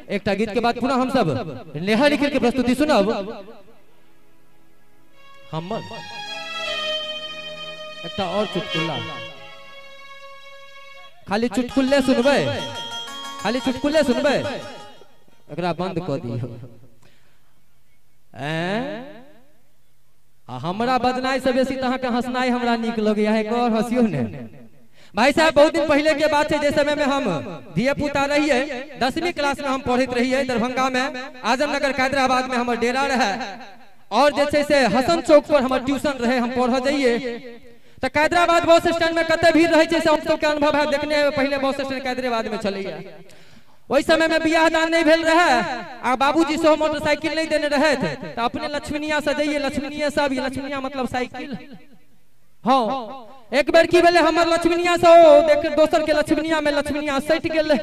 एकटा गीत के बाद पुनः हम सब नेहा निखिल के प्रस्तुति सुनब। हमर एकटा और चुटकुला, खाली चुटकुले सुनबै, खाली चुटकुले सुनबै, एकरा बंद कऽ दियौ। हमरा बजनाइ से बेसी तऽ अहाँके हंसनाइ हमरा नीक लगैया, एक और हंसियौ ने। भाई साहब बहुत दिन पहले के बात है, जे समय में हम धिया पुता रहिए, 10वीं क्लास में हम पढ़ैत रहिए दरभंगा में, आजमनगर कैदराबाद में हमर डेरा रहे और जे से हसन चौक पर हमर ट्यूशन रहे, हम पढ़ जाइए। तो कैदराबाद बस स्टैंड में कते भीड़ रहे से हम सबके अनुभव है, देखने पहले बस स्टैंड कैदराबाद में चलैया। ओहि समय में बियाह दान नहीं भेल रहे आ बाबूजी सेहो मोटरसाइकिल नहीं देने रहे थे, तो अपने लक्ष्मीनिया से जाइए, लक्ष्मीनिया से अभी लक्ष्मीनिया मतलब साइकिल। हाँ एक बेर की भेलै, हमर लक्ष्मीनिया से ओ देख दोसर के लक्ष्मीनिया में लक्ष्मीनिया सटि गेलै।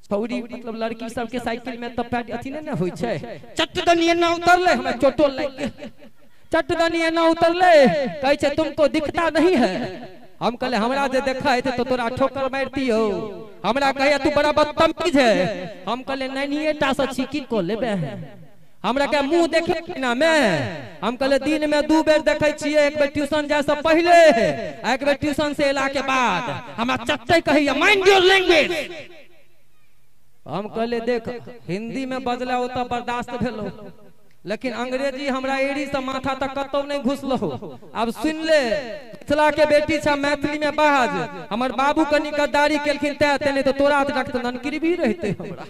छौरी मतलब लड़की सबके साइकिल में तऽ पैड अथी नहि ने होइ छै, चट दनी एना उतरलै, हमरा चोटो लागि गेल। चट दनी एना उतरलै, कहै छै तुमको दिखता नहीं है। हम कहले हमरा जे देखैत तो तोरा ठोकर मारतियौ। हमरा कहैया तू बड़ा बदतमीज है। हम कहले नैनिये टा से छी की कऽ लेबे, हमरा के मुंह देखे ना मैं। हम कहले दिन में 2 बेर देखे छियै, एक बेर ट्यूशन जाय से पहले, एक बेर ट्यूशन से एला के बाद। हमरा चट्टे कहैया माइंड your language. हम कहले देख हिंदी में बजला ओ तऽ बर्दाश्त भेलो, लेकिन अंग्रेजी हमरा एड़ी से माथा तक कतौ नहीं घुसलो। अब सुन ले, मिथिला के बेटी छ मैथिली में बाज, हमर बाबू कनी गद्दारी केलखिन तै ते, नहीं तो तोरा तक ननकिरी भी रहते हमरा।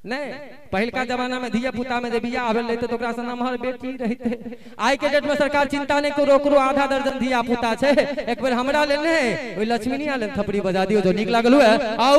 नहीं पहिलका जमाना में धिया पुता में जे बियाह भेल रहते तो ओकरा से नमहर बेटी रहते। आइ के डेट में सरकार चिंता नहीं करो, ओकरो आधा दर्जन धिया पुता छै। एक बेर हमरा लेल नहीं, ओहि लक्ष्मीनिया लेल थपड़ी बजा दियौ जो नीक लागल हुए। आउ।